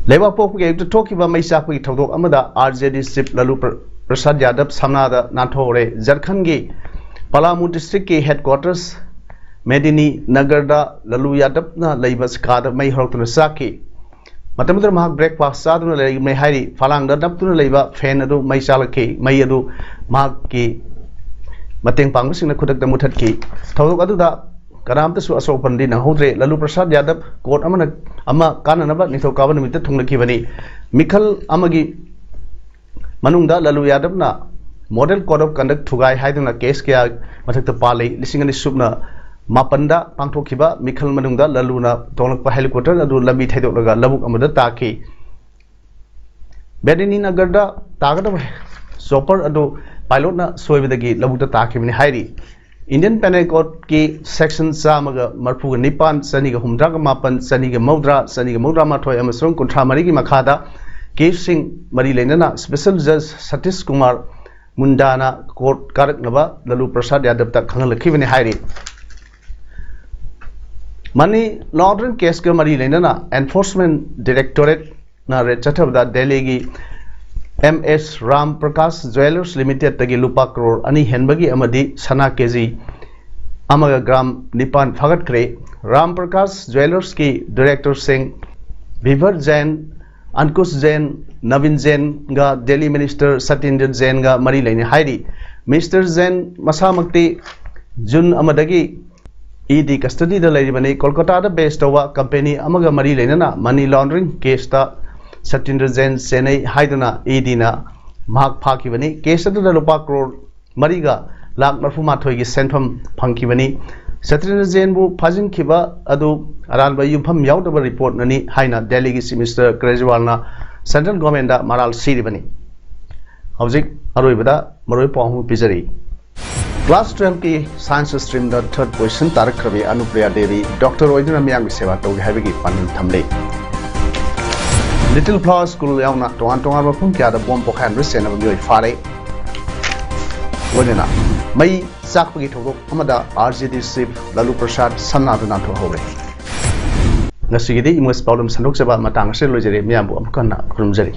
ꯂꯩꯕꯥꯛꯄꯣꯛꯄꯒꯤ ꯑꯌꯨꯛꯇ ꯊꯣꯛꯈꯤꯕ ꯃꯩ ꯆꯥꯛꯄꯒꯤ ꯊꯧꯗꯣꯛ ꯑꯃꯗ ꯑꯥꯔ ꯖꯦ ꯗꯤ ꯆꯤꯞ ꯂꯂꯨ ꯄ꯭ꯔ-, ꯄ꯭ꯔꯁꯥꯗ ꯌꯥꯗꯕ ꯁꯝꯅꯥꯗ ꯅꯥꯟꯊꯣꯛꯍꯧꯔꯦ꯫ ꯖꯔꯈꯟꯒꯤ ꯄꯂꯥꯃꯨ ꯗꯤꯁꯇ꯭ꯔꯤꯛꯀꯤ ꯍꯦꯗꯀ꯭ꯋꯥꯇꯔꯁ ꯃꯦꯗꯤꯅꯤ ꯅꯒꯔꯗ ꯂꯂꯨ ꯌꯥꯗꯕꯅ ꯂꯩꯕ ꯀꯥꯗ ꯃꯩ ꯍꯧꯔꯛꯇꯨꯅ ꯆꯥꯛꯈꯤ꯫ ꯃꯇꯝ ꯑꯗꯨꯗ ꯃꯍꯥꯛ ꯕ꯭ꯔꯦꯛꯐꯥꯁ ꯆꯥꯗꯨꯅ ꯂꯩꯔꯤꯉꯩ ꯍꯥꯏꯔꯤ, ꯐꯂꯥꯡꯗ ꯅꯞꯇꯨꯅ ꯂꯩꯕ ꯐꯦꯟ ꯑꯗꯨ ꯃꯩ ꯆꯥꯛꯂꯛꯈꯤ꯫ ꯃꯩ ꯑꯗꯨ ꯃꯍꯥꯛꯀꯤ ꯃꯇꯦꯡ ꯄꯥꯡꯕꯁꯤꯡꯅ ꯈꯨꯗꯛꯇ ꯃꯨꯊꯠꯈꯤ꯫ ꯊꯧꯗꯣꯛ ꯑꯗꯨꯗ ꯀꯅꯥꯝꯇꯁꯨ ꯑꯁꯣꯛ ꯑꯄꯟꯗꯤ ꯅꯪꯍꯧꯗ꯭ꯔꯦ꯫ ꯂꯂꯨ ꯄ꯭ꯔꯁꯥꯗ ꯌꯥꯗꯕ ꯀꯣꯔꯠ ꯑꯃꯅ, ꯑꯃ ꯀꯥꯟꯅꯅꯕ ꯅꯤꯡꯊꯧꯀꯥꯕ ꯅꯨꯃꯤꯠꯇ ꯊꯨꯡꯂꯈꯤꯕꯅꯤ꯫ ꯃꯤꯈꯜ ꯑꯃꯒꯤ ꯃꯅꯨꯡꯗ ꯂꯂꯨ ꯌꯥꯗꯕꯅ ꯃꯣꯗꯦꯜ ꯀꯣꯗ ꯑꯣꯐ ꯀꯟꯗꯛ ꯊꯨꯒꯥꯏ ꯍꯥꯏꯗꯨꯅ ꯀꯦꯁ ꯀꯌꯥ ꯃꯊꯛꯇ ꯄꯥꯜꯂꯤ꯫ ꯂꯤꯁꯤꯡ ꯑꯅꯤ ꯁꯨꯞꯅ ꯃꯥꯄꯟꯗ ꯄꯥꯡꯊꯣꯛꯈꯤꯕ ꯃꯤꯈꯜ ꯃꯅꯨꯡꯗ ꯂꯂꯨꯅ ꯇꯣꯡꯂꯛꯄ ꯍꯦꯂꯤꯀꯣꯞꯇꯔ ꯑꯗꯨ ꯂꯝꯕꯤ ꯊꯩꯗꯣꯛꯂꯒ ꯂꯧꯕꯨꯛ ꯑꯃꯗ ꯇꯥꯈꯤ꯫ ꯕꯦꯗꯤꯅꯤ ꯅꯒꯔꯗ ꯇꯥꯒꯗꯕ ꯆꯣꯄꯔ ꯑꯗꯨ ꯄꯥꯏꯂꯣꯠꯅ ꯁꯣꯏꯕꯗꯒꯤ ꯂꯧꯕꯨꯛꯇ ꯇꯥꯈꯤꯕꯅꯤ ꯍꯥꯏꯔꯤ꯫ ꯏꯟꯗꯤꯌꯟ ꯄꯦꯅꯦꯜ ꯀꯣꯗꯀꯤ ꯁꯦꯛꯁꯟ ꯆꯥꯝꯃꯒ ꯃꯔꯐꯨꯒ ꯅꯤꯄꯥꯟ, ꯆꯅꯤꯒ ꯍꯨꯝꯗ꯭ꯔꯥꯒ ꯃꯥꯄꯟ, ꯆꯅꯤꯒ ꯃꯧꯗ꯭ꯔꯥ, ꯆꯅꯤꯒ ꯃꯧꯗ꯭ꯔꯥ ꯃꯥꯊꯣꯏ ꯑꯃꯁꯨꯡ ꯀꯨꯟꯊ꯭ꯔꯥ ꯃꯔꯤꯒꯤ ꯃꯈꯥꯗ ꯀꯦꯁꯁꯤꯡ ꯃꯔꯤ ꯂꯩꯅꯅ ꯁ꯭ꯄꯦꯁꯦꯜ ꯖꯖ ꯁꯇꯤꯁ ꯀꯨꯃꯥꯔ ꯃꯨꯟꯗꯥꯅ ꯀꯣꯔꯠ ꯀꯥꯔꯛꯅꯕ ꯂꯂꯨ ꯄ꯭ꯔꯁꯥꯗ ꯌꯥꯗꯕꯇ ꯈꯪꯍꯜꯂꯛꯈꯤꯕꯅꯤ ꯍꯥꯏꯔꯤ꯫ ꯃꯅꯤ ꯂꯣꯟꯗ꯭ꯔꯤꯡ ꯀꯦꯁꯀ ꯃꯔꯤ ꯂꯩꯅꯅ ꯑꯦꯟꯐꯣꯔꯁꯃꯦꯟ ꯗꯥꯏꯔꯦꯛꯇꯣꯔꯦꯠꯅ ꯔꯦꯗ ꯆꯠꯊꯕꯗ ꯗꯦꯜꯂꯤꯒꯤ ꯑꯦꯝ ꯑꯦꯁ ꯔꯥꯝ ꯄ꯭ꯔꯀꯥꯁ ꯖ꯭ꯋꯦꯂꯔꯁ ꯂꯤꯃꯤꯇꯦꯗꯇꯒꯤ ꯂꯨꯄꯥ ꯀ꯭ꯔꯣꯔ ꯑꯅꯤ ꯍꯦꯟꯕꯒꯤ ꯑꯃꯗꯤ ꯁꯅꯥ ꯀꯦꯖꯤ ꯑꯃꯒ ꯒ꯭ꯔꯥꯝ ꯅꯤꯄꯥꯟ ꯐꯥꯒꯠꯈ꯭ꯔꯦ꯫ ꯔꯥꯝ ꯄ꯭ꯔꯀꯥꯁ ꯖ꯭ꯋꯦꯂꯔꯁꯀꯤ ꯗꯥꯏꯔꯦꯛꯇꯔꯁꯤꯡ ꯚꯤꯚꯔ ꯖꯦꯟ, ꯑꯟꯀꯨꯁ ꯖꯦꯟ, ꯅꯕꯤꯟ ꯖꯦꯟꯒ ꯗꯦꯜꯂꯤ ꯃꯤꯅꯤꯁꯇꯔ ꯁꯇꯤꯟꯗ꯭ꯔ ꯖꯦꯟꯒ ꯃꯔꯤ ꯂꯩꯅꯩ ꯍꯥꯏꯔꯤ꯫ ꯃꯤꯁꯇꯔ ꯖꯦꯟ ꯃꯁꯥꯃꯛꯇꯤ ꯖꯨꯟ ꯑꯃꯗꯒꯤ ꯏ ꯗꯤ ꯀꯁꯇꯗꯤꯗ ꯂꯩꯔꯤꯕꯅꯤ꯫ ꯀꯣꯜꯀꯇꯥꯗ ꯕꯦꯁ ꯇꯧꯕ ꯀꯝꯄꯦꯅꯤ ꯑꯃꯒ ꯃꯔꯤ ꯂꯩꯅꯅ ꯃꯅꯤ ꯂꯣꯟꯗ꯭ꯔꯤꯡ ꯀꯦꯁꯇ ꯁꯇꯤꯟꯗ꯭ꯔ ꯖꯦꯟ ꯆꯦꯟꯅꯩ ꯍꯥꯏꯗꯨꯅ ꯏ ꯗꯤꯅ ꯃꯍꯥꯛ ꯐꯥꯈꯤꯕꯅꯤ꯫ ꯀꯦꯁ ꯑꯗꯨꯗ ꯂꯨꯄꯥ ꯀ꯭ꯔꯣꯔ ꯃꯔꯤꯒ ꯂꯥꯈ ꯃꯔꯐꯨ ꯃꯥꯊꯣꯏꯒꯤ ꯁꯦꯟꯐꯝ ꯐꯪꯈꯤꯕꯅꯤ꯫ ꯁꯇꯤꯟꯗ꯭ꯔ ꯖꯦꯟꯕꯨ ꯐꯥꯖꯤꯟꯈꯤꯕ ꯑꯗꯨ ꯑꯔꯥꯟꯕ ꯌꯨꯝꯐꯝ ꯌꯥꯎꯗꯕ ꯔꯤꯄꯣꯔꯠꯅꯅꯤ ꯍꯥꯏꯅ ꯗꯦꯜꯂꯤꯒꯤ ꯆꯤꯐ ꯃꯤꯅꯤꯁꯇꯔ ꯀ꯭ꯔꯦꯖꯤꯋꯥꯜꯅ ꯁꯦꯟꯇ꯭ꯔꯦꯜ ꯒꯣꯔꯃꯦꯟꯗ ꯃꯔꯥꯜ ꯁꯤꯔꯤꯕꯅꯤ꯫ ꯍꯧꯖꯤꯛ ꯑꯔꯣꯏꯕꯗ ꯃꯔꯨꯑꯣꯏ ꯄꯥꯎ ꯑꯃ ꯄꯤꯖꯔꯤ꯫ ꯀ꯭ꯂꯥꯁ ꯇꯨꯋꯦꯜꯐꯀꯤ ꯁꯥꯏꯟꯁ ꯁ꯭ꯇ꯭ꯔꯤꯝꯗ ꯊꯥꯔꯗ ꯄꯣꯖꯤꯁꯟ ꯇꯥꯔꯛꯈ꯭ꯔꯕꯤ ꯑꯅꯨꯄ꯭ꯔꯤꯌꯥ ꯗꯦꯕꯤ ꯗꯣꯛꯇꯔ ꯑꯣꯏꯗꯨꯅ ꯃꯤꯌꯥꯝꯒꯤ ꯁꯦꯕꯥ ꯇꯧꯒꯦ ꯍꯥꯏꯕꯒꯤ ꯄꯥꯟꯗꯝ ꯊꯝꯂꯤ꯫ ꯂꯤꯇꯜ ꯐ꯭ꯂꯥꯋꯔ ꯁ꯭ꯀꯨꯜ ꯌꯥꯎꯅ ꯇꯣꯉꯥꯟ ꯇꯣꯉꯥꯟꯕ ꯃꯐꯝ ꯀꯌꯥꯗ ꯕꯣꯝ ꯄꯣꯈꯥꯏꯍꯟꯕ ꯁꯦꯟꯅꯕ ꯃꯤꯑꯣꯏ ꯐꯥꯔꯦ꯫ ꯂꯣꯏꯅꯅ ꯃꯩ ꯆꯥꯛꯄꯒꯤ ꯊꯧꯗꯣꯛ ꯑꯃꯗ ꯑꯥꯔ ꯖꯦ ꯗꯤ ꯆꯤꯐ ꯂꯥꯂꯨ ꯄ꯭ꯔꯁꯥꯗ ꯁꯝꯅꯥꯗꯨ ꯅꯥꯟꯊꯣꯛꯍꯧꯔꯦ꯫ ꯉꯁꯤꯒꯤꯗꯤ ꯏꯃꯣꯏꯁ ꯄꯥꯎꯗꯝ ꯁꯟꯗꯣꯛꯆꯕ ꯃꯇꯥꯡ ꯑꯁꯤꯗ ꯂꯣꯏꯖꯔꯦ꯫ ꯃꯤꯌꯥꯝꯕꯨ ꯑꯃꯨꯛ ꯍꯟꯅ ꯈꯨꯔꯨꯝꯖꯔꯤ꯫